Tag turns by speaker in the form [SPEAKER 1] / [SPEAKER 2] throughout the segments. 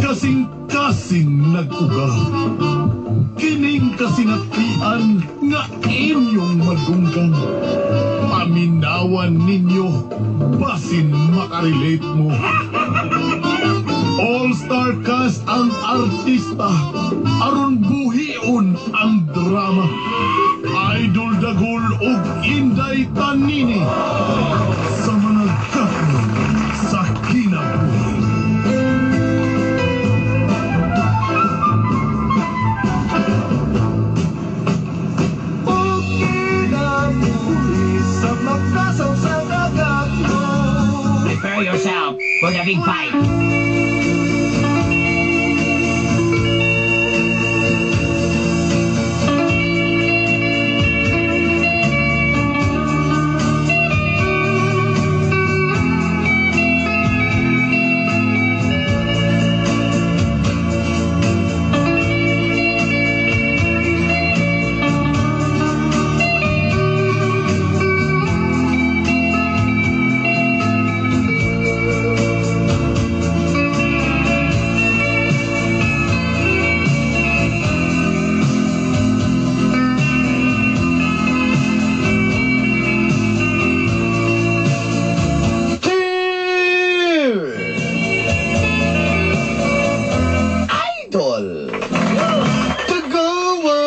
[SPEAKER 1] Kasing-kasing nag-uga. Kining kasinatian nga inyong madunggan. Paminawan ninyo, basin makarelate mo. All-star cast ang artista, aron buhion ang drama. Idol Dagul ug Inday Tanini sa mga gakmo sa kinabuhi.
[SPEAKER 2] Kinabuhi sa makasaw sa dagat mo.
[SPEAKER 3] Prepare yourself for the big fight.
[SPEAKER 2] Cheers! Idol! Tagawa!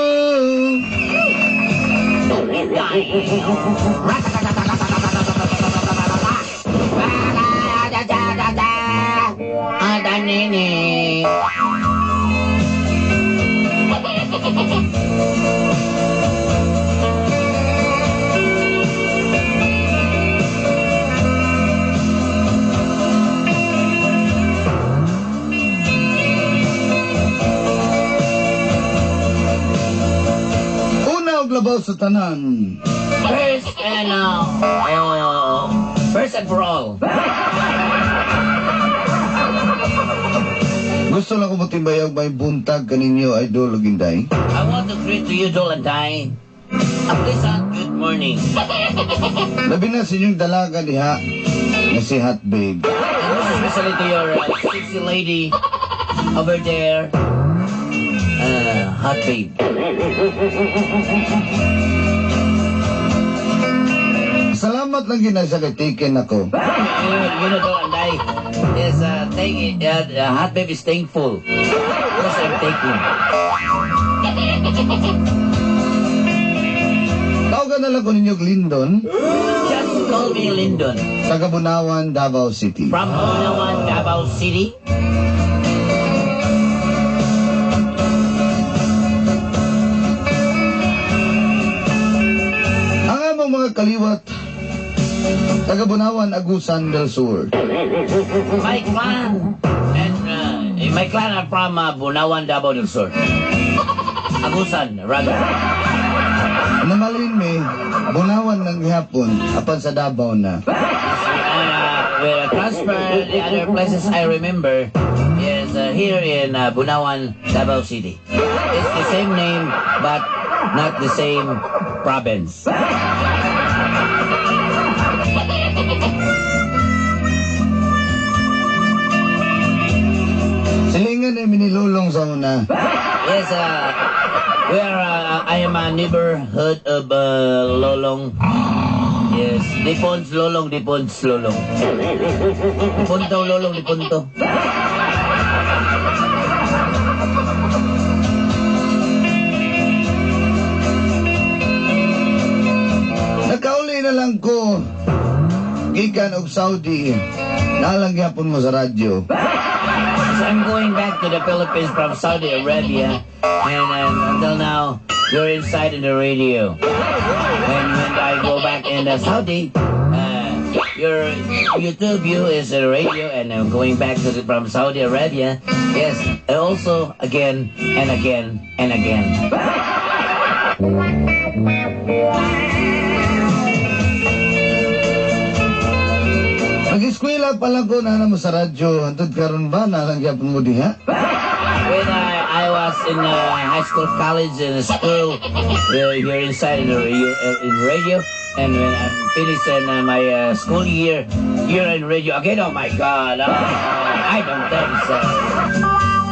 [SPEAKER 3] Nini.
[SPEAKER 2] Una og labaw sa tanan.
[SPEAKER 3] First and for all.
[SPEAKER 2] Gusto lang ko motimbayag may buntag kaninyo, Idol ug Inday.
[SPEAKER 3] I want to greet to you, Dol and Day, a pleasant good morning.
[SPEAKER 2] Labi na sa inyong dalaga diha nga si Hot Babe.
[SPEAKER 3] And most especially to your sexy lady over there, Hot Babe.
[SPEAKER 2] Salamat lang gina sa kay taken ako.
[SPEAKER 3] Dol and Day is Hot Babe is thankful because I'm taking.
[SPEAKER 2] Tawagan na lang ko ninyo Lyndon.
[SPEAKER 3] Just call me Lyndon.
[SPEAKER 2] Taga Bunawan, Davao City.
[SPEAKER 3] From Bunawan, Davao City.
[SPEAKER 2] Ang among mga kaliwat, taga Bunawan, Agusan del Sur.
[SPEAKER 3] My clan are from Bunawan, Davao del Sur. Agusan, rather.
[SPEAKER 2] Namalin mi, Bunawan lang gihapon, apan sa Davao na.
[SPEAKER 3] We transfer the other places I remember is here in Bunawan, Davao City. It's the same name, but not the same province.
[SPEAKER 2] Silingan eh, minilulong sa una.
[SPEAKER 3] Yes, we are. I am a neighborhood of Lolong. Yes, Dipons Lolong, Dipons Lolong. Dipunto Lolong, Dipunto.
[SPEAKER 2] Nakauli na lang ko gikan og Saudi. Nalang gyapon mo sa radyo.
[SPEAKER 3] So I'm going back to the Philippines from Saudi Arabia, and until now, you're inside in the radio. And when I go back in the Saudi, your YouTube view is the radio, and I'm going back to the, from Saudi Arabia. Yes, and also again and again and again.
[SPEAKER 2] Nag-eskwela pa lang ko na mo sa radyo. Hantod karon ba nalang gyapon mo diha?
[SPEAKER 3] When I was in high school, college, and school, you're inside in the in radio. And when I'm finished in my school year, you're in radio again. Oh my God! Oh, I don't think so.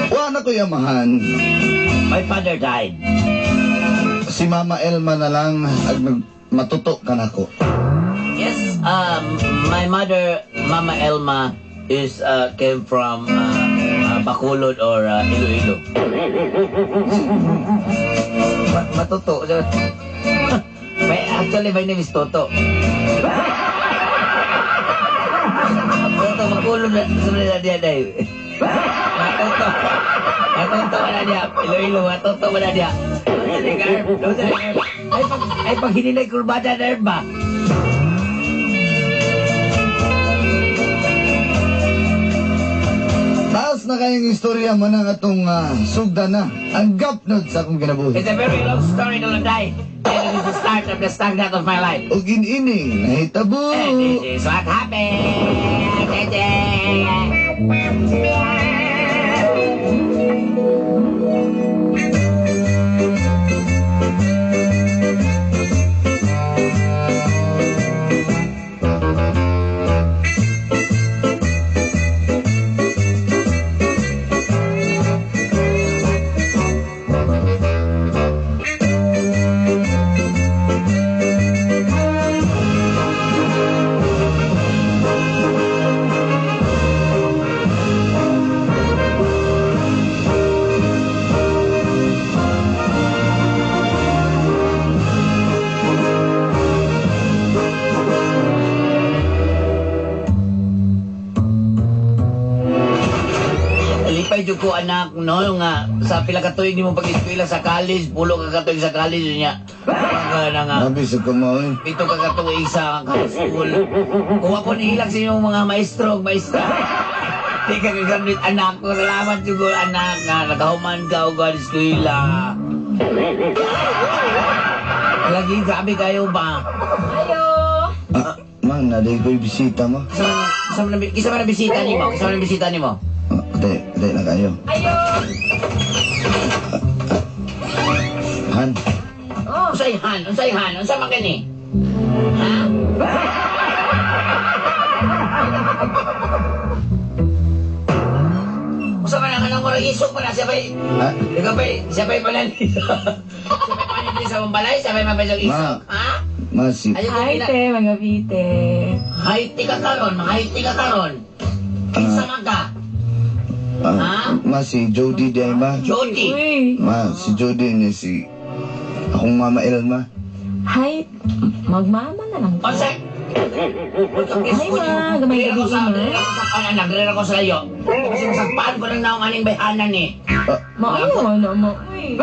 [SPEAKER 2] Wa na ko yamahan.
[SPEAKER 3] My father died.
[SPEAKER 2] Si Mama Elma na lang ag matuto ka nako.
[SPEAKER 3] Yes, my mother, Mama Elma, is came from Bacolod or Iloilo. Matuto. Actually, my name is Toto. Toto, Bacolod na sa niya dahil. Matuto. Matuto na niya. Iloilo, matuto na niya. Ay, pag hininay kurbada na ba?
[SPEAKER 2] Taas na kayong istorya mo ng atong sugda na. Ang gapnod sa akong kinabuhi.
[SPEAKER 3] It's a very long story to die. And it is the start of the stagnant of my life.
[SPEAKER 2] Ug inining nahitabo.
[SPEAKER 3] And this is what happened. Lipay jud ko anak no nga sa pila ka tuig nimo pag-eskwela sa college, pulo ka katuig sa college niya. Nga nga
[SPEAKER 2] Nabi sa kumaoy.
[SPEAKER 3] 7 ka katuig sa high school. Kung ako nihilak sa inyong mga maestro ug maestra. Di ka gagamit anak ko. Salamat jud ko anak nga nakahuman ka og eskwela. Lagi grabe kayo ba?
[SPEAKER 4] Ayo!
[SPEAKER 2] Man, naday ko'y bisita mo.
[SPEAKER 3] Kisa man bisita nimo? Kisa man bisita nimo?
[SPEAKER 2] Ate na kayo.
[SPEAKER 4] Ayo!
[SPEAKER 2] Han,
[SPEAKER 4] Oh,
[SPEAKER 3] Unsay han? Unsay han? Unsa man kini? Ha? Unsa man ang anong murag isok pa na siya bay?
[SPEAKER 2] ah,
[SPEAKER 3] Ikaw bay, siya bay pala Siya bay panan sa balay, siya bay mabay isok. Ha?
[SPEAKER 2] ma, si,
[SPEAKER 3] Ayaw ko
[SPEAKER 4] hi te, mga bite.
[SPEAKER 3] Haiti ka karon, mahaiti ka karon. Kinsa man ka?
[SPEAKER 2] Ma, si Jody di ay ma.
[SPEAKER 3] Jody.
[SPEAKER 4] Uy!
[SPEAKER 2] Ma, si Jody niya si akong Mama Elma.
[SPEAKER 4] Hi! Magmama na lang ko.
[SPEAKER 3] Unsay?
[SPEAKER 4] Hi, ma. Gamay gabi, ma.
[SPEAKER 3] Nagre ako sa layo. Kasi masagpaan ko lang naong aning bayhanan eh.
[SPEAKER 4] Maayo na, ma. Uy!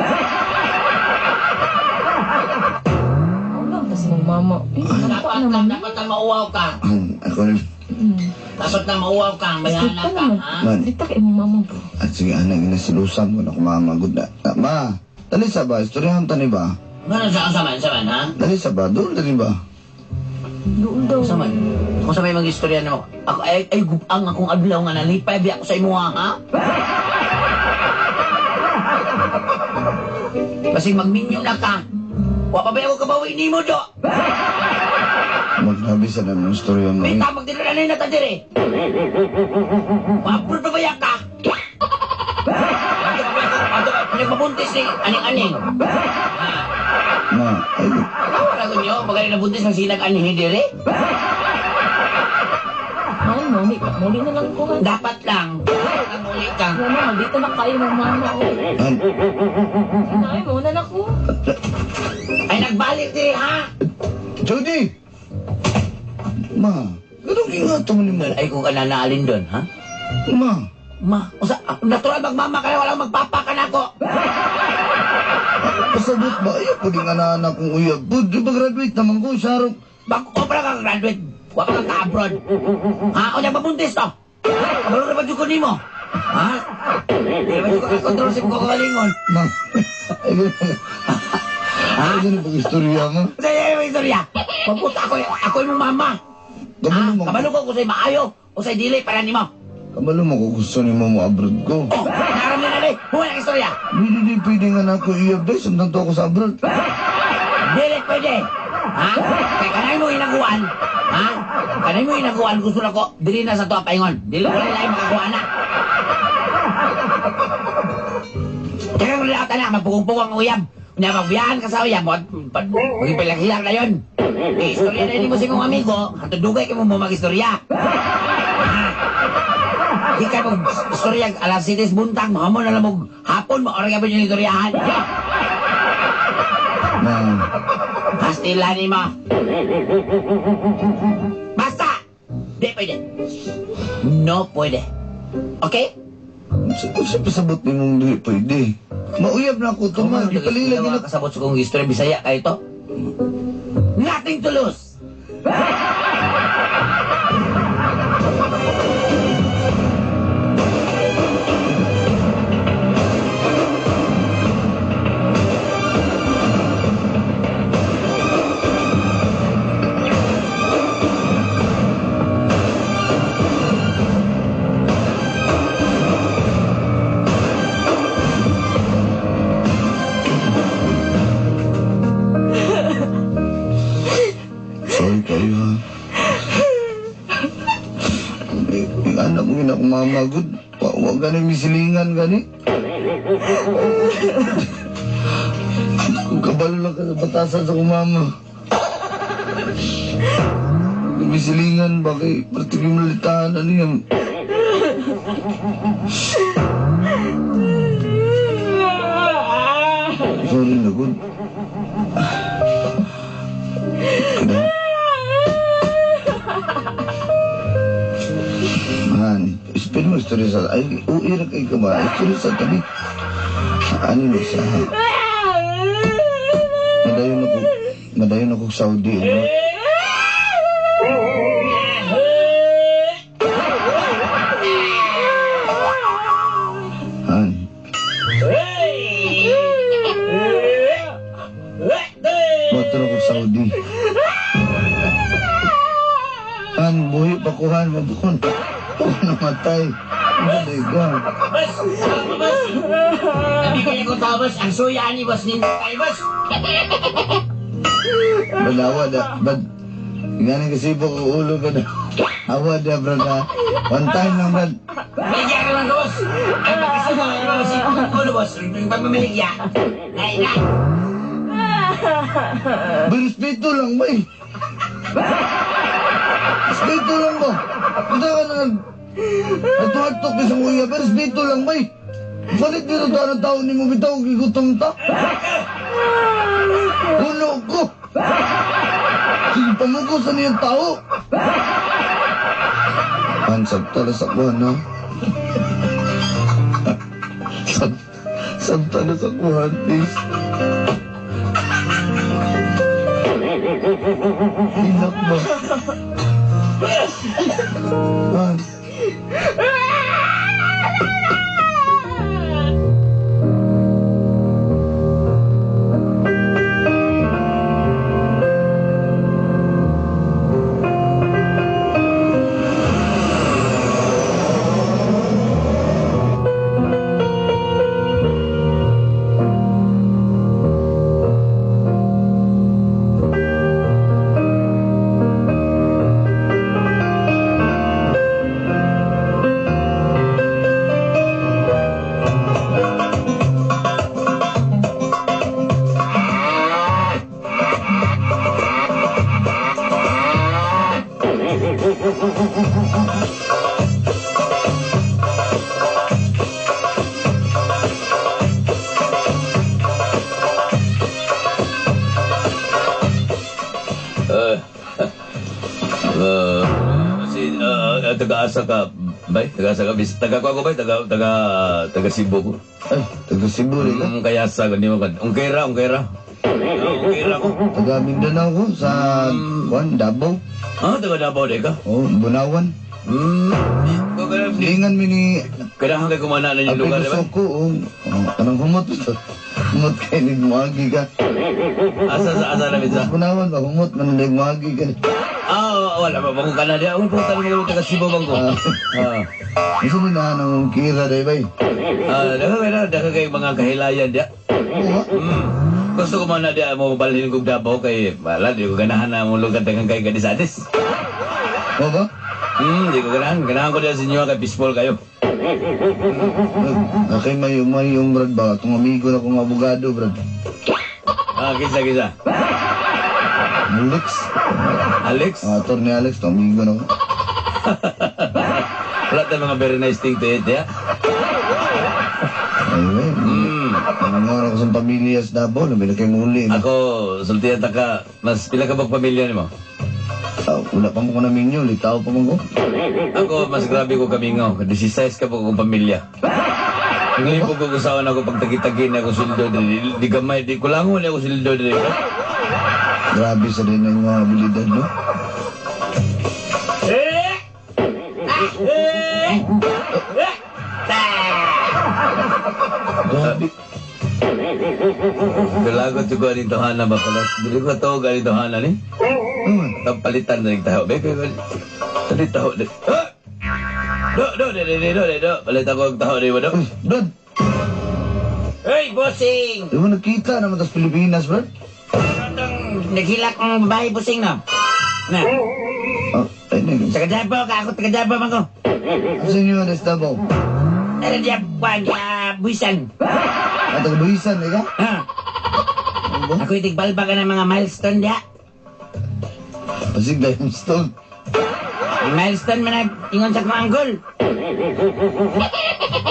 [SPEAKER 4] Ang lang tas mong mama. Uy,
[SPEAKER 3] Dapat
[SPEAKER 4] naman.
[SPEAKER 3] dapat lang mauwaw ka.
[SPEAKER 2] Han, ako na,
[SPEAKER 3] Dapat lang mauwaw ka, bayhana
[SPEAKER 4] Stricta
[SPEAKER 3] ka,
[SPEAKER 4] naman.
[SPEAKER 3] ha?
[SPEAKER 2] man,
[SPEAKER 4] Stricta kay imong mama bro.
[SPEAKER 2] at sige, anak, ginasilusan ko na kung mama, good na. Ah, ma, dali sa ba? Istoryahan ta ni ba?
[SPEAKER 3] Ano sa man, ha?
[SPEAKER 2] Dali sa ba? Doon dali ba?
[SPEAKER 4] Doon daw.
[SPEAKER 3] Sa man. Kung sa may mag-istorya nimo, ako ay gupang akong adlaw nga nalipay biya ako sa imuha, ha? Basig magminyo na ka. Wa pa ba ako kabawi nimo do?
[SPEAKER 2] Magnabi sa naman istorya mo.
[SPEAKER 3] May
[SPEAKER 2] Eh.
[SPEAKER 3] tamag diri na ta diri. Wa-approve pa ba ya ka? Nagmabuntis ni aning-aning. Ha?
[SPEAKER 2] Ma, ay,
[SPEAKER 3] Wala ko niyo, bagay nabuntis magsilag anhi diri.
[SPEAKER 4] Ano, muli, muli na lang ko. Ha?
[SPEAKER 3] Dapat lang. Muli ka.
[SPEAKER 4] Wala, dito na kayo mong mama. Oh.
[SPEAKER 2] Han,
[SPEAKER 4] Ay, muna na ko.
[SPEAKER 3] Ay nagbalik diri ha.
[SPEAKER 2] Jody! Ma, ganun gingato mo ni mo.
[SPEAKER 3] Ay kung ka nanaalin doon, ha?
[SPEAKER 2] Ma,
[SPEAKER 3] Ma, usa, natural magmama ka na, walang magpapa ka na ako.
[SPEAKER 2] pasabot ba? Ayaw po din anak kong uyab. Bud, di ba graduate naman ko, Sarok?
[SPEAKER 3] Bago ko pala kang graduate, wa pa kang ka-abroad. Ha? O mabuntis to. Kabalo na ba ko nimo? Ha? Di ba ko control sa imong kagalingon?
[SPEAKER 2] Ma, ay, ganun.
[SPEAKER 3] Ha?
[SPEAKER 2] Ay, ganun pag istorya mo.
[SPEAKER 3] Sa iyo istorya. Pagputa ako, ako imong mama.
[SPEAKER 2] Kabalo mo.
[SPEAKER 3] Kabalo ko kung sa'y maayo o sa'y dili para nimo.
[SPEAKER 2] Kabalo mo kung gusto nimo mo abroad ko.
[SPEAKER 3] Oh, naram na Ay, huwag ang istorya.
[SPEAKER 2] Hindi di pwede nga na ako iyab day, samtang to ako sa abroad.
[SPEAKER 3] Dili pwede. Ha? Kay kanay mo hinaguan. Ha? Kanay mo hinaguan gusto na ko dili na sa tuwa paingon. Dili wala lain makakuha na. Kaya kung lahat na magpugong-pugong ang uyab. Unya magbiyahan ka sa uyab mo. Magipilak-hilak na yun. Eh, istorya na yun mo sa imong amigo. Hantod dugay kay mo mo mag-istorya. Ha? Di ka mag istorya alas 7 buntag, mahamon na lang mo hapon mo oras ka pa yung istoryahan. Ya!
[SPEAKER 2] Ma,
[SPEAKER 3] Pastila ni mo. Basta! Di pwede. No pwede. Okay?
[SPEAKER 2] Sa pasabot ni mong dili pwede. Mauyab na ako to, ma. Gipalila
[SPEAKER 3] Ginawa
[SPEAKER 2] gina.
[SPEAKER 3] kasabot sa kong istorya Bisaya kayo to. Nothing to lose.
[SPEAKER 2] Sorry kayo, ha. Eh, yung anak mo yun ako mamagod. Wa gani misilingan gani. Kung kabalo lang ka sa batasan sa kumama. Misilingan ba kay particular malitahan ano yan? Sorry na good. Man, pwede mo istorya sa... Ay, uwi ra kay ka ba? Istorya sa tabi. Ano mo sa... Madayon ako... Madayon ako Saudi. Ano? Han. Motor ako Saudi. Han, buhi pa ko han, mabukon. Ako namatay. Ano ka?
[SPEAKER 3] Boss! Boss! Nabigay ko to, boss. Ang suya ni boss Nintay, boss.
[SPEAKER 2] Badawa da, bad. Gani kasi po ko ulo ka na. Awa da, brad ha. One time lang, brad.
[SPEAKER 3] Maligya ka lang, boss. Ang pagkasubo, ano boss? Ulo, boss. Yung pagmamaligya. Ay, na.
[SPEAKER 2] Bay, respeto lang, bay. Respeto lang ba? Punta ka na nagtuhatok ka sa kuya, pero respeto lang, bay. Palit dito ta ng tao ni mo bitaw, gigutom ta. Puno ko. Sige, pamugo sa niyang tao. Sabta na sa kuhan, no? Sabta na sa kuhan, please. Inak ba? Han.
[SPEAKER 5] Si taga-asa ka, bay? Taga-asa ka? Taga ko bay? Taga Cebu ko.
[SPEAKER 2] Ay, taga Cebu rin ka.
[SPEAKER 5] Kaya sa ganyan mo ka. Ungkera, ungkera. Ungkera ko.
[SPEAKER 2] Taga Mindanao ko sa kuan, Davao.
[SPEAKER 5] Ah, taga Davao de ka?
[SPEAKER 2] Oh, Bunawan. Lingan mi ni
[SPEAKER 5] Kailangan kay kumana na yung lugar, di ba?
[SPEAKER 2] Soco, oh, oh, kanang humot ito. Humot kay ni muagi ka.
[SPEAKER 5] Asa sa asa na bitsa?
[SPEAKER 2] Kunawan ba humot man ni muagi ka.
[SPEAKER 5] Ah, wala ba bang kana dia? Ang puta mo taga Cebu bang ko. Ah.
[SPEAKER 2] Unsa ni na nang kira day bay?
[SPEAKER 5] Ah, daghan kay na daghan kay mga kahilayan dia.
[SPEAKER 2] Oo.
[SPEAKER 5] Gusto ko man na dia mo balhin kog Davao kay wala di ko ganahan na mo lugar daghang kay gadis-adis.
[SPEAKER 2] Mo ba?
[SPEAKER 5] Di ko ganahan. Ganahan ko diya sa inyo kay peaceful kayo.
[SPEAKER 2] Okay, may yung brad ba? Itong amigo na kong abogado, brad.
[SPEAKER 5] Ah, kinsa kinsa.
[SPEAKER 2] Alex.
[SPEAKER 5] Alex?
[SPEAKER 2] Ah, attorney Alex, itong amigo na ko.
[SPEAKER 5] Wala tayong mga very nice thing to eat, ya?
[SPEAKER 2] Ay, wey. Ang nga ako sa pamilya sa Davao, labi na kayo muli.
[SPEAKER 5] Ako, sultihan ta ka, mas pila ka bang pamilya nimo?
[SPEAKER 2] Ah, wala pa mo ko naminyo, litaw pa mo ko.
[SPEAKER 5] Ako, mas grabe ko kamingaw. 16 ka po kong pamilya. Naglipog ko usawan ako pag tagi-tagi na ako sildo diri. Di gamay, di kulangon ako sildo diri.
[SPEAKER 2] Grabe sa din ang mga abilidad, no? Grabe.
[SPEAKER 5] Kalagot ko galing tohana ba pala? Dili ko to galing tohana ni. Tampalitan na rin taho. Beke, tali taho. Ah! Do, do, do, do, do, do, do. Palit ako ang taho ni mo, do.
[SPEAKER 2] Brad,
[SPEAKER 3] Hey, bossing!
[SPEAKER 2] di mo nakita naman tas Pilipinas, Brad?
[SPEAKER 3] Atong naghilak ang babae, bossing, no? Na,
[SPEAKER 2] Ah, ay, nag-
[SPEAKER 3] taga Davao ka, ako taga Davao man ko.
[SPEAKER 2] Asa inyo na sa Davao?
[SPEAKER 3] Tara diya, kuwan, buwisan.
[SPEAKER 2] Ah, taga-Buhisan, eh ka?
[SPEAKER 3] Ha?
[SPEAKER 2] Ano ba?
[SPEAKER 3] Ako itigbalba ka ng mga milestone diya.
[SPEAKER 2] Pasig limestone.
[SPEAKER 3] Milestone man nag ingon sa akong anggol.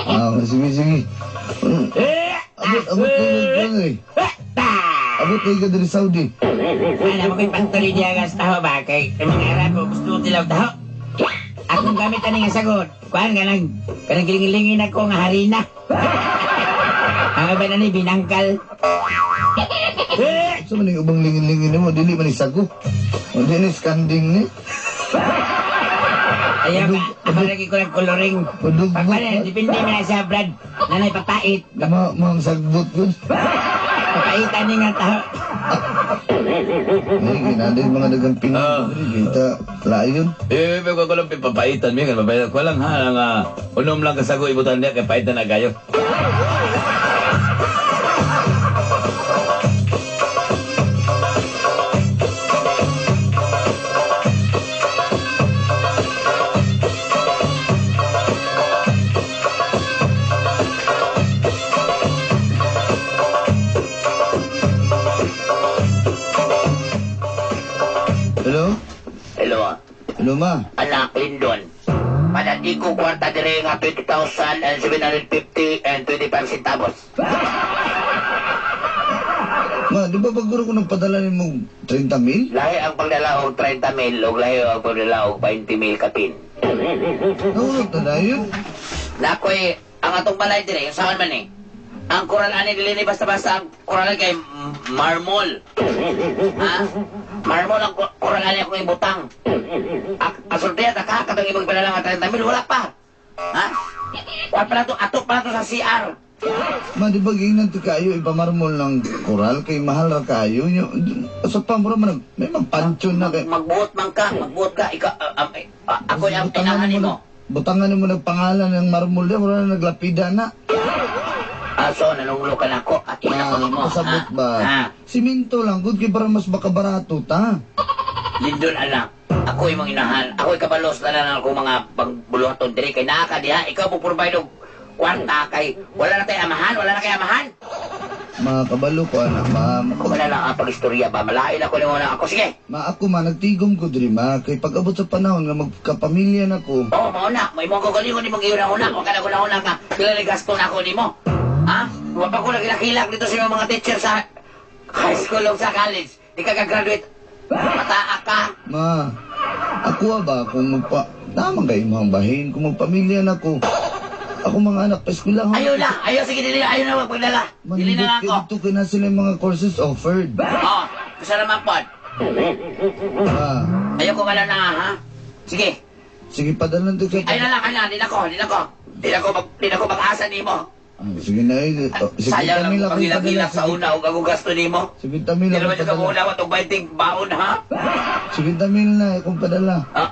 [SPEAKER 2] Ah, sige, sige.
[SPEAKER 3] Eh!
[SPEAKER 2] Abot, abot kayo dito, eh.
[SPEAKER 3] Ta!
[SPEAKER 2] Abot kayo ka diri Saudi.
[SPEAKER 3] Ano mo ko'y factory diya nga sa taho ba? Kay ang mga Arabo gusto ko tilaw taho. Akong gamit ani nga sagot. Kuan ka nang kanang gilingilingin ako nga harina. Ang iba na ni binangkal. Eh!
[SPEAKER 2] Sa man yung ubang lingin-lingin mo, dili man sago. Hindi ni skanding ni.
[SPEAKER 3] Ayaw ka, ako lagi ko ng coloring.
[SPEAKER 2] Udog
[SPEAKER 3] Pag wala, depende mo na sa Brad. Nanay papait.
[SPEAKER 2] Ma, mga sagbot ko.
[SPEAKER 3] Papaitan ni nga taho.
[SPEAKER 2] Ay, ginadin mga dagang Pinoy.
[SPEAKER 5] Ah.
[SPEAKER 2] Kita, layon.
[SPEAKER 5] Eh, eh, ko lang pipapaitan, mi, papaitan. Ko lang ha, ang unom lang kasago ibutan niya, kay paitan na kayo.
[SPEAKER 2] Hello?
[SPEAKER 3] Hello,
[SPEAKER 2] Hello, ma.
[SPEAKER 3] anak Lindon. Padati ko kwarta dire nga 20,750 and 25 centavos.
[SPEAKER 2] Ma, di ba paguro ko nagpadala ni mo 30 mil?
[SPEAKER 3] Lahi ang pagdala og 30 mil ug lahi ang pagdala og 20 mil kapin.
[SPEAKER 2] Nahulog na na yun.
[SPEAKER 3] Nakoy, ang atong balay dire, yung saan man eh. Ang koral ani dili ni basta-basta ang koral kay marmol. Ha? Marmol ang koral ani akong ibutang. Asulti at ka katong imong padala nga 30 mil wala pa. Ha? Wala pa na to, ato pa na to sa CR.
[SPEAKER 2] Ma, di ba giingnan ti kayo ipamarmol ng koral kay mahal ra kayo. Sa pamura man, may magpancho na kay.
[SPEAKER 3] Magbuot man ka, magbuot ka. Ikaw, ako yung inahan nimo.
[SPEAKER 2] Butangan mo nagpangalan ng marmol di, wala na naglapida na.
[SPEAKER 3] Ah, so, nanunglo ka na ako at ina ko nimo.
[SPEAKER 2] Pasabot ba?
[SPEAKER 3] Ha?
[SPEAKER 2] Simento lang, good kay para mas makabarato ta.
[SPEAKER 3] Lindon anak, ako imong inahan. Ako'y kabalos na lang ako mga pagbuluhaton diri kay naa ka diha. Ikaw mo provide og kwarta kay wala na tay amahan, wala na kay amahan.
[SPEAKER 2] Mga kabalo ko anak, ma.
[SPEAKER 3] Ako na lang ang pag-istorya ba? Malain ako nimo na ako. Sige.
[SPEAKER 2] Ma ako ma nagtigom ko diri ma kay pag abot sa panahon nga magkapamilya na ko.
[SPEAKER 3] Oo, mao na. May mo gagalingon nimo giuna-una. Wa ka na guna-una ka. Pila ni gasto na ako nimo. Ha? Wa pa ko nagilak-hilak dito sa mga teacher sa high school o sa college. Di ka ka-graduate. Mataa ka.
[SPEAKER 2] Ma, ako ba kung magpa tama kay imong bahin kung magpamilya na ko. Ako mga anak pa eskwelahan.
[SPEAKER 3] Ayaw na. Ayaw sige dili ayaw na magpadala. Dili na lang ako.
[SPEAKER 2] Dito kay na sila yung mga courses offered.
[SPEAKER 3] Oh, gusto naman pod.
[SPEAKER 2] Ma,
[SPEAKER 3] Ayaw ko wala na ha. Sige.
[SPEAKER 2] sige padala to kay
[SPEAKER 3] Ayaw na lang, ayaw na. Di na ko, di na ko. Di na ko, mag, di na ko mag-asa nimo.
[SPEAKER 2] Sige na eh. Oh,
[SPEAKER 3] Sayang lang
[SPEAKER 2] 50 mil
[SPEAKER 3] kung
[SPEAKER 2] akong
[SPEAKER 3] pagilak-gilak
[SPEAKER 2] padala.
[SPEAKER 3] sa una ug ako gasto nimo.
[SPEAKER 2] 50 mil
[SPEAKER 3] Di
[SPEAKER 2] akong
[SPEAKER 3] naman yung
[SPEAKER 2] padala.
[SPEAKER 3] kamuna wa tong 20 baon ha.
[SPEAKER 2] 50 mil na akong padala.
[SPEAKER 3] Ah,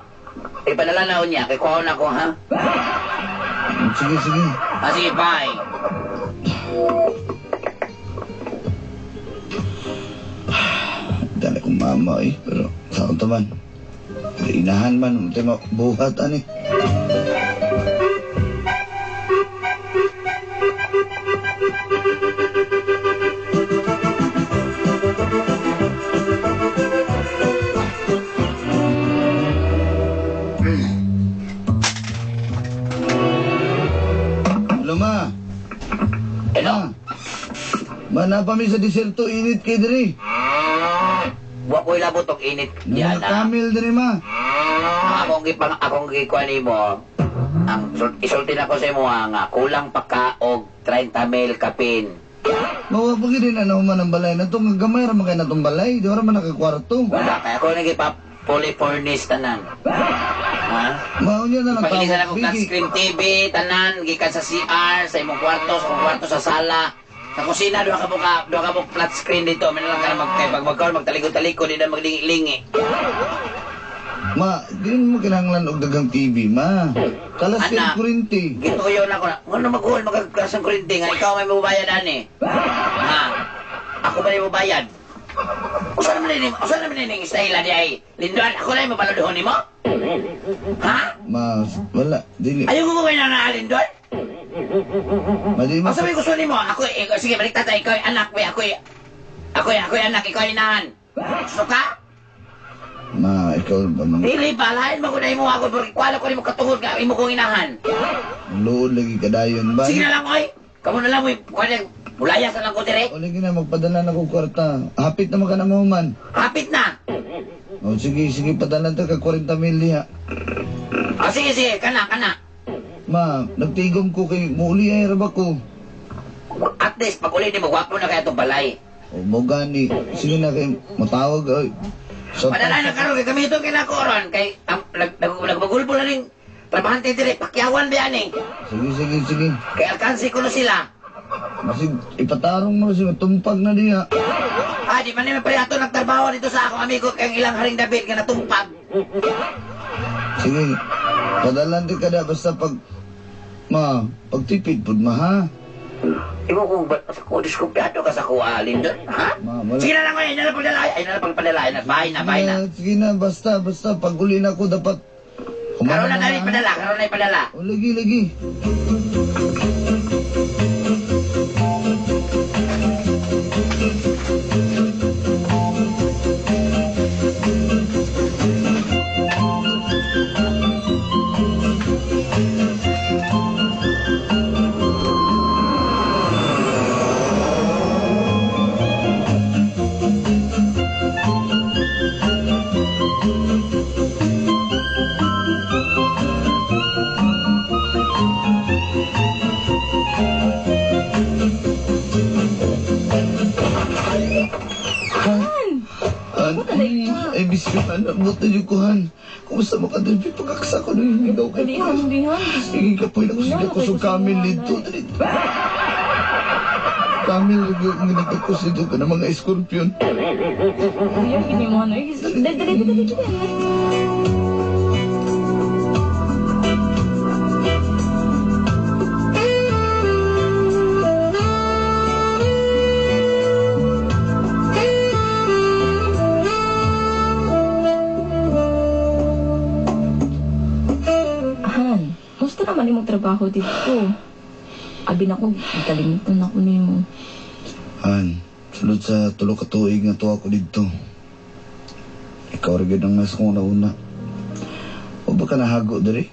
[SPEAKER 3] ipadala na niya kay kuhaon ako ha.
[SPEAKER 2] Sige, sige.
[SPEAKER 3] Ah, sige, bye.
[SPEAKER 2] Dali kong mama eh. Pero saan to man? Pero inahan man. Ito buhat ani. Hello, ma.
[SPEAKER 3] Hello?
[SPEAKER 2] Ma, ma napa mi sa diserto init kay diri.
[SPEAKER 3] Wa ko'y labot og init
[SPEAKER 2] Mga
[SPEAKER 3] diyan na.
[SPEAKER 2] camel diri ma.
[SPEAKER 3] Ang akong gipang akong gikuan nimo, ang isulti na ko sa imo nga kulang pa ka og 30 mil kapin.
[SPEAKER 2] Mawa pa gid na man ang balay na tong gamay ra man kay natong balay, di ra man nakakwarto.
[SPEAKER 3] Wala kay ako nagipa fully furnished tanan. Ha?
[SPEAKER 2] Mao niya na lang
[SPEAKER 3] Pagilisan ako
[SPEAKER 2] Bigi.
[SPEAKER 3] flat screen TV, tanan, gikan sa CR, sa imong kwarto, sa akong kwarto sa sala. Sa kusina, duha ka mo flat screen dito. May lang ka na mag, kay pag magkaon, magtalikod-talikod, di na maglingi-lingi.
[SPEAKER 2] Ma, di mo kinahanglan og daghang TV, ma. Kalas kay
[SPEAKER 3] Anak.
[SPEAKER 2] kuryente.
[SPEAKER 3] Gituyo na ko na, ngano maghuhol, magkagkas ang kuryente nga, ikaw may mabayad ani. Ha? Ako ba yung mabayad? Usa naman ini style di ay. Linduan, ako na yung mabaluduhon nimo? Ha?
[SPEAKER 2] Ma, wala dili.
[SPEAKER 3] Ayaw ko kayo na na, Linduan?
[SPEAKER 2] Ma di ma.
[SPEAKER 3] Ang sabi ko sa nimo, ako, eh, sige, balik tata, ikaw ay anak, we, ako ay anak, ikaw ay inahan. Gusto ka?
[SPEAKER 2] Ma, ikaw ba man
[SPEAKER 3] Dili pa, lain mo ko na imo ako, porque kuwala ko nimo katungod nga imo kong inahan.
[SPEAKER 2] luod lagi kadayon ba?
[SPEAKER 3] Sige na lang, oy. Kamu na lang, oy. Kuwala, mulayas na lang ko dire.
[SPEAKER 2] O lagi na magpadala na kog kwarta. Hapit na man ka na mo man.
[SPEAKER 3] Hapit na.
[SPEAKER 2] O sige, sige padala ta ka 40 mil diha.
[SPEAKER 3] O, sige, sige, kana, kana.
[SPEAKER 2] Ma, nagtigom ko kay muuli ay ra ba ko?
[SPEAKER 3] At least, pag uli ni mo, gwapo na kaya itong balay.
[SPEAKER 2] O mo gani. Sige na kay matawag oy. Sa
[SPEAKER 3] Padala na karon kay kami itong kinakoron, kay ang nagmagulbo na rin, trabahante dire, pakyawan ba yan eh.
[SPEAKER 2] Sige, sige, sige.
[SPEAKER 3] Kay alkansi ko na sila.
[SPEAKER 2] Masig ipatarong mo siya tumpag na diha.
[SPEAKER 3] Ah, di man naman pala ito nagtrabaho dito sa akong amigo kay ang ilang Haring David nga natumpag.
[SPEAKER 2] Sige. Padalan di kada basta pag ma, pagtipid pud ma ha.
[SPEAKER 3] Imo kung ba sa ko diskumpiyado ka sa kuha, Lindon, ha?
[SPEAKER 2] Ma, wala.
[SPEAKER 3] Sige na lang, ay na lang pagdala, ay na lang pagpadala, ay na, bye na, bye na.
[SPEAKER 2] Sige na, basta, basta pag uli na ako dapat
[SPEAKER 3] Karon na dali padala, karon na ipadala.
[SPEAKER 2] O lagi, lagi.
[SPEAKER 4] Han!
[SPEAKER 2] An, ay, bisyo, han. Buta yung kuhan. Kumusta mo ka, Delphi? Pagkaksa ko nung ikaw kay
[SPEAKER 4] Dali, han, dali, han.
[SPEAKER 2] Sige ka po, nakusig ako sa camel dito. Dali. Camel, lagi akong ginagkakos dito ka ng mga scorpion.
[SPEAKER 4] Kuya, gini mo, ano. Ay, Dali, dali, dali, dali, dali. Han, musta naman imong trabaho dito? Abi na ko, kalimutan na ko nimo.
[SPEAKER 2] Han, sulod sa tulo ka tuig nga tuwa ko dito. Ikaw rin ang nasa kong nauna. O baka nahago diri?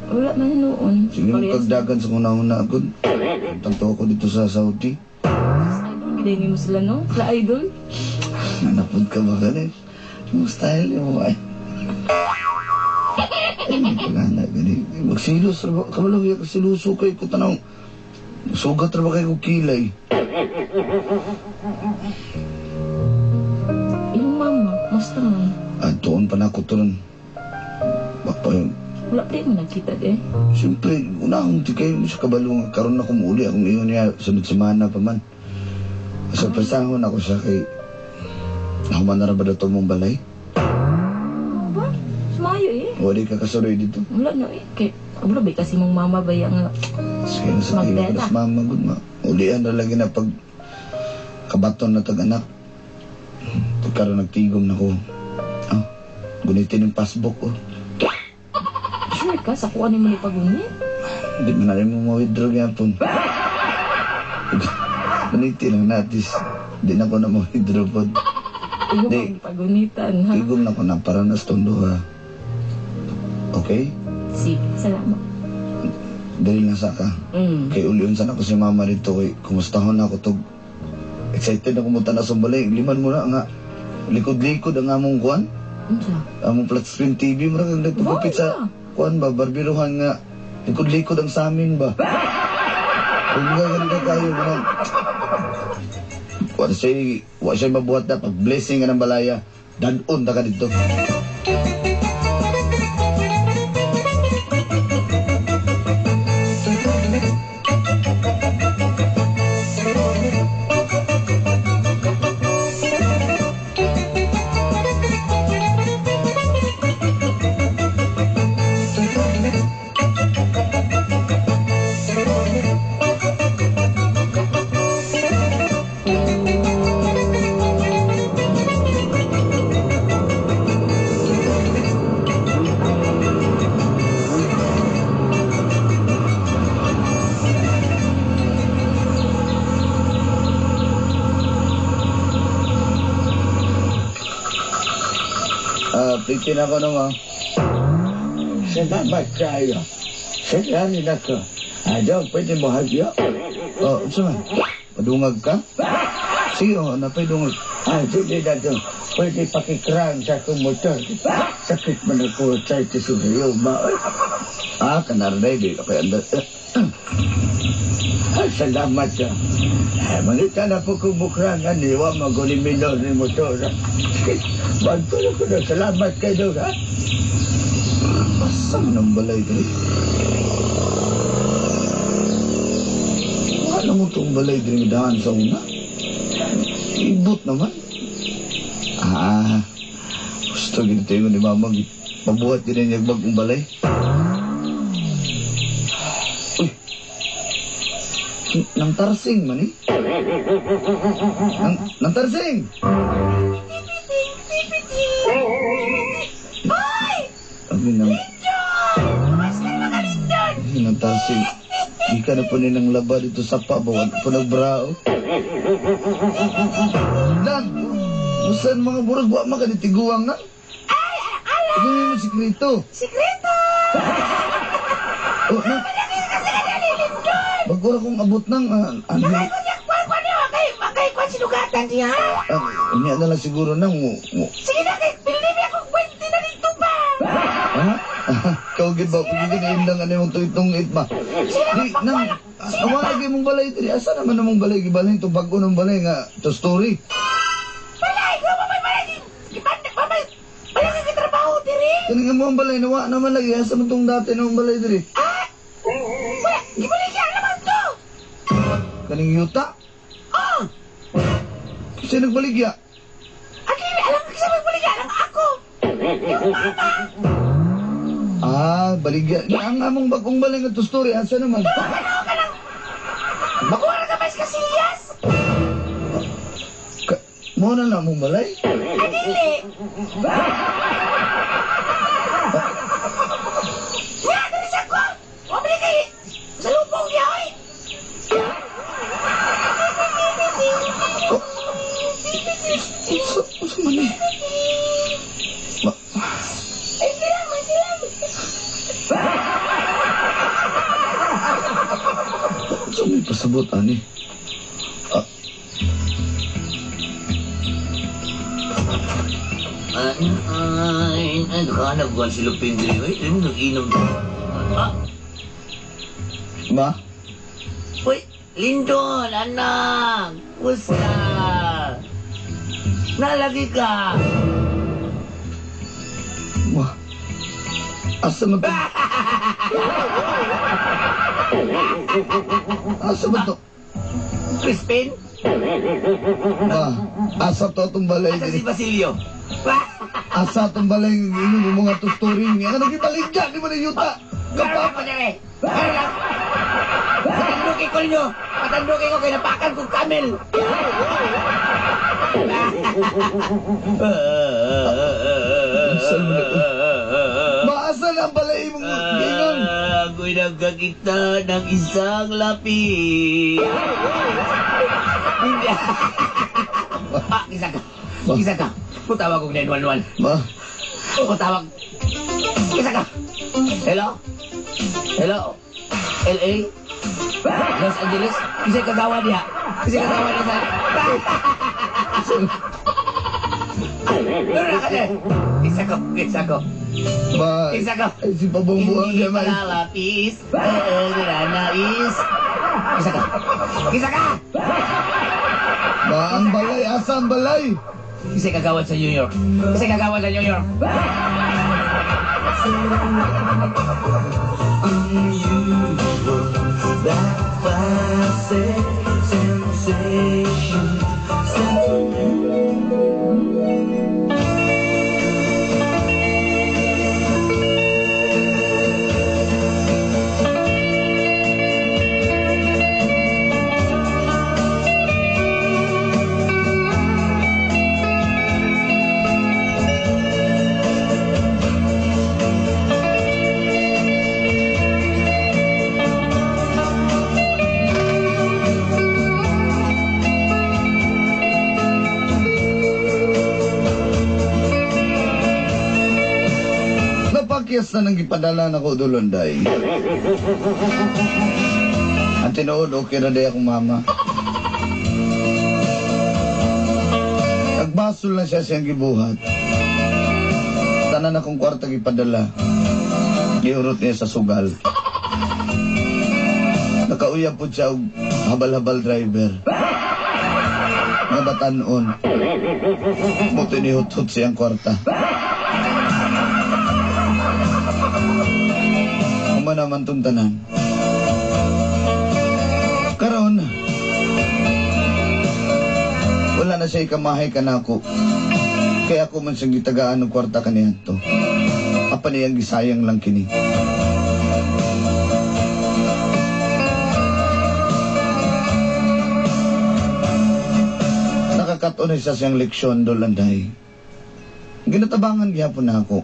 [SPEAKER 4] Wala man noon.
[SPEAKER 2] Sige mo kagdagan sa kong nauna agad. Tagtawa ko dito sa Saudi.
[SPEAKER 4] Idol, giday mo sila, no? Sila idol.
[SPEAKER 2] Nanapod ka ba ka rin? Yung style mo ay. Ay, wala na gani. Magsilos ra ba? Kabalo ka siluso kay ko tanaw. Sugat ra ba kay ko kilay?
[SPEAKER 4] Imong mama, musta man?
[SPEAKER 2] Ah, tuon pa na ako turon. Baka yun.
[SPEAKER 4] Wala di mo nagkita di.
[SPEAKER 2] Siyempre, una akong tikay mo sa kabalo nga karon na kumuuli akong iyon niya sunod semana pa man. Sa pasahon ako siya kay nahuman na ra ba dato mong balay?
[SPEAKER 4] Ano ba? Sumayo eh.
[SPEAKER 2] Wala ka kasuroy dito.
[SPEAKER 4] Wala no eh. Kay, wala ba kasi mong mama ba yung nga
[SPEAKER 2] Sige na sa kayo.
[SPEAKER 4] Magdala.
[SPEAKER 2] Mas mama, gud ma. Ulian na lagi na pag kabaton na tag anak. Pagkaroon nagtigom na ko. Oh, gunitin yung passbook oh.
[SPEAKER 4] Sure ka, sa kuha ni mo ni pagunit.
[SPEAKER 2] Hindi mo na rin mo ma-withdraw gyapon. Gunitin lang natin. Hindi na ko na ma-withdraw po.
[SPEAKER 4] Iyo
[SPEAKER 2] Di.
[SPEAKER 4] kang pagunitan ha.
[SPEAKER 2] Tigom na ko na para na tondo ha. Okay?
[SPEAKER 4] Sige, salamat.
[SPEAKER 2] Dali lang sa ka. Kay ulion sana ko si mama dito kay kumustahon na ako tog. Excited na kumuta na sa balay. Liman mo na nga. Likod-likod ang among kuan.
[SPEAKER 4] Unsa?
[SPEAKER 2] Among flat screen TV mo kag nagpagupit sa kuan ba barbiruhan nga likod-likod ang samin ba. Kung nga ganito kayo mo wa siya wa siya mabuhat na pag blessing ka ng balaya dadon ta ka dito. Ah, pitin ako nung ah.
[SPEAKER 6] Salamat kayo. Salamat ako. Ano, pwede mo hagyo?
[SPEAKER 2] Oh, unsa man? Padungag ka? Sige, oh, napay dungag.
[SPEAKER 6] Ah, sige na to. Pwede pakikrang sa akong motor. Sakit man ako sa ito ba?
[SPEAKER 2] Ah, kanarday di kay andar.
[SPEAKER 6] Ah, salamat ka. Ah, mangita na po kong bukrangan ni wa maguli minor ni motor. Bagko ko na salamat kayo ha.
[SPEAKER 2] Asa man ang balay diri? Wala mo itong balay diri dahan sa una. Ibot naman. Ah, gusto ginito yung ni mama. Pabuhat din niya bagong balay. Uy! Nang tarsing man eh. Nang tarsing! Abi nang... Ay, nang tarsing. Di ka na po nilang laba dito sa pabawan. Po nagbrao. Lang! Usan mga burag, wa makaditiguang na.
[SPEAKER 7] Ay, ala!
[SPEAKER 2] Ano yung sikreto?
[SPEAKER 7] Sikreto!
[SPEAKER 2] Oh, na. Bago ra kong abot nang... ano?
[SPEAKER 7] Kwan niya, kay kwan sinugatan niya.
[SPEAKER 2] Ah, unya na lang siguro nang...
[SPEAKER 7] Sige na, kay bilhin niya akong 20 na dito ba?
[SPEAKER 2] Ha? Ikaw gid ba? Kung gid lang ano yung tungit ba? Di, nang... Awa lagi mong balay diri. Asa naman namong balay gibalhin itong bago ng balay nga to story.
[SPEAKER 7] Balay, ko mamay balay. Mamay, balay kay trabaho diri.
[SPEAKER 2] Kani nga mo ang balay nawa naman lagi asa man tong dati namong balay diri.
[SPEAKER 7] Ah! Wala, gibaligya naman to.
[SPEAKER 2] Kaning yuta?
[SPEAKER 7] Oh!
[SPEAKER 2] Kasi nagbaligya.
[SPEAKER 7] At alam ko sa magbaligya lang ako. Yung mama.
[SPEAKER 2] Ah, baligya. Ang among bagong balay nga to story asa naman?
[SPEAKER 7] Ano ka nang... Makuha na ka ba sa Casillas?
[SPEAKER 2] Mo na lang mong balay?
[SPEAKER 7] Adili! Ya, dali sa ko! Wabili kay... Sa lubong niya, oy!
[SPEAKER 2] Usa man eh?
[SPEAKER 7] Ay, silang, ay, silang!
[SPEAKER 2] Unsa may pasabot ani? Ah.
[SPEAKER 3] Ay, ay, nakahanap ko si Lupin diri. Ay, ay, nag-inom. Ah,
[SPEAKER 2] Ma?
[SPEAKER 3] uy, Lindon, anak! Kumusta? Nalagi ka!
[SPEAKER 2] Ma? Asa man to? Asa man to?
[SPEAKER 3] Crispin?
[SPEAKER 2] Ba, asa to atong balay
[SPEAKER 3] Asa si
[SPEAKER 2] diri?
[SPEAKER 3] Basilio?
[SPEAKER 2] Asa atong balay ingon mo mga tusturing niya. Ano gibaligya di mo na yuta?
[SPEAKER 3] Meron ako dere! Meron lang! Patanduki ko ninyo! Patanduki ko kay napakan kong camel!
[SPEAKER 2] Saan mo na- Maasa na ang balay imong ingon.
[SPEAKER 3] Ako'y nagkakita ng isang lapi. Hindi. Kisa ka. Kisa ka. Putawag kong 911.
[SPEAKER 2] Ba,
[SPEAKER 3] Putawag. Kisa ka. Hello? Hello? LA? Los Angeles? Kisa kagawa niya. Kisa kagawa niya sa... Meron na kasi. Isa ko. Isa ko.
[SPEAKER 2] ba,
[SPEAKER 3] Isa ko.
[SPEAKER 2] ay, si pabongbuang
[SPEAKER 3] Hindi
[SPEAKER 2] niya man.
[SPEAKER 3] palalapis. Oo, nais. Isa ka. Isa ka!
[SPEAKER 2] Ba, ang balay, asa ang balay?
[SPEAKER 3] Isa kagawad sa New York. Isa kagawad sa New York.
[SPEAKER 8] That classic sensation.
[SPEAKER 2] Napakyas na nang gipadala na ko dulonday. Ang tinuod, okay na day akong mama. Nagbasol na siya siyang gibuhat. Tanan akong kwarta gipadala. Giurot niya sa sugal. Nakauyab po siya og habal-habal driver. Nga batanon. Muti ni hut-hut siyang kwarta. Uma naman tong tanan. Karon, wala na siya ikamahay kanako. Kaya ako man siyang gitagaan ng kwarta kaniadto. Apan niyang gisayang lang kini. Nakakaton na siya siyang leksyon dolanday. Ginatabangan gihapon na ako.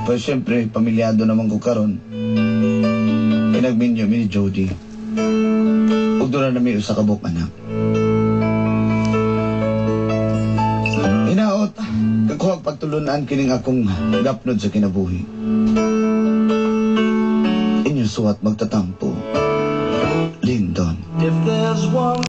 [SPEAKER 2] Pero siyempre, pamilyado naman ko karon. Pinagminyo mi ni Jody. Ug doon na nami usa ka buok anak. Hinaot, kakuhag pagtulunan kining akong gapnod sa kinabuhi. Inyong suwat magtatampo. Lindon.
[SPEAKER 8] If there's one